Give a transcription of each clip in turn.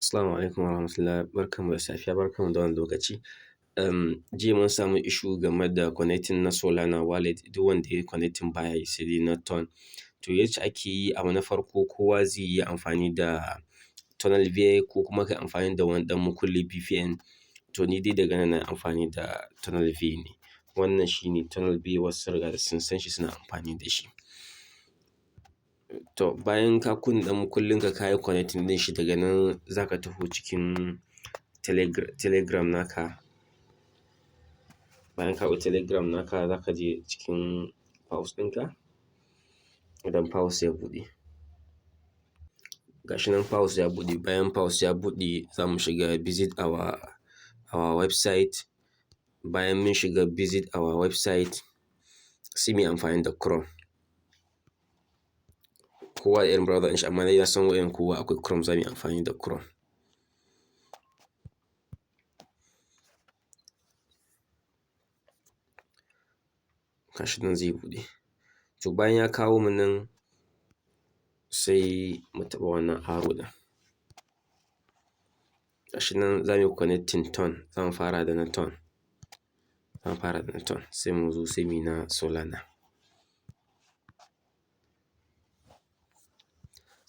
Assalamu alaikum warahmatullahi, barkanmu da safiya, barkanmu da wannan lokaci. Jiya mun samu issue game da connecting na Solana wallet, duk wanda yayi connecting baya yi sai dai na Ton. To, yacce ake yi, abu na farko kowa zai yi amfani da TunnelBear ko kuma kai amfani da wani ɗan makulli VPN. To, ni dai daga nan na yi amfani da TunnelBear ne. Wannan shi ne TunnelBear, wasu sun riga da sun san shi, suna amfani da shi. To, bayan ka kunna ɗan makullinka, ka yi connecting ɗin shi, daga nan za ka taho cikin Telegram naka. Bayan ka hau Telegram naka, za ka je cikin Paws ɗinka. Idan Paws ya buɗe. Ga shi nan Paws ya buɗe, bayan Paws ya buɗe, za mu shiga visit our website. Bayan mun shiga visit our website, sai mu yi amfani da Chrome. Kowa da irin browser ɗin shi, amma dai na san wayan kowa akwai Chrome, za mu yi amfani da Chrome. Ga shi nan zai buɗe. To, bayan ya kawo mu nan, sai mu taɓa wannan arrow ɗin. Ga shi nan za mu yi connecting Ton, za mu fara da na Ton. Za mu fara da na Ton, sai mu zo sai mu yi na Solana.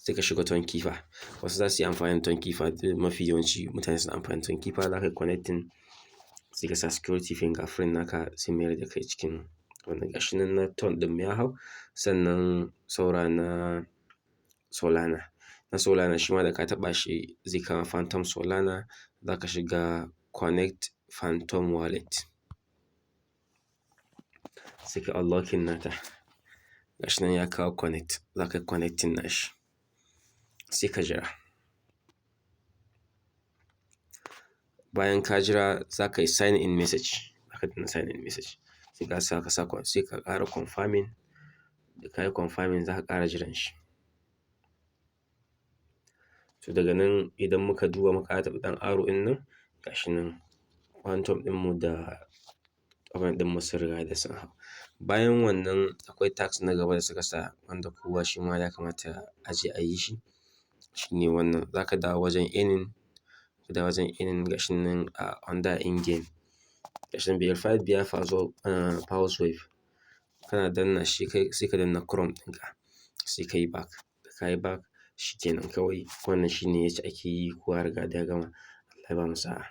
Sai ka shiga Tonkeeper. Wasu za su yi amfani da Tonkeeper, mafi yawanci mutane suna amfani da Tonkeeper, za ka yi connecting, sai ka sa security fingerprint naka, sai mayar da kai cikin wannan. Ga shi nan na Ton ɗin mu ya hau, sannan saura na Solana. Na Solana shi ma da ka taɓa shi zai kama Phantom Solana, za ka shiga connect Phantom wallet. Sai ka unlocking nata. Ga shi nan ya kawo connect, za ka yi connecting nashi. Sai ka jira. Bayan ka jira, za ka yi sign in message, za ka danna sign in message. Sai ka sa ka sa sai ka ƙara confirming, da ka yi confirming, za ka ƙara jiran shi. To, daga nan idan muka duba, muka ƙara taɓa ɗan arrow ɗin nan, ga shi nan Phantom ɗinmu da abin ɗinmu sun riga da sun hau. Bayan wannan akwai task na gaba da suka sa wanda kowa shi ma ya kamata a je a yi shi. Shi ne wannan, za ka dawo wajen earning, ka dawo wajen earning, ga shi nan a under in game. Ga shi nan verify via Pawswave. Kana danna shi sai ka danna Chrome ɗinka, sai ka yi back. Da ka yi back, shi kenan kawai, wannan shi ne yacce ake yi, kowa ya riga da ya gama. Allah ya bamu sa'a.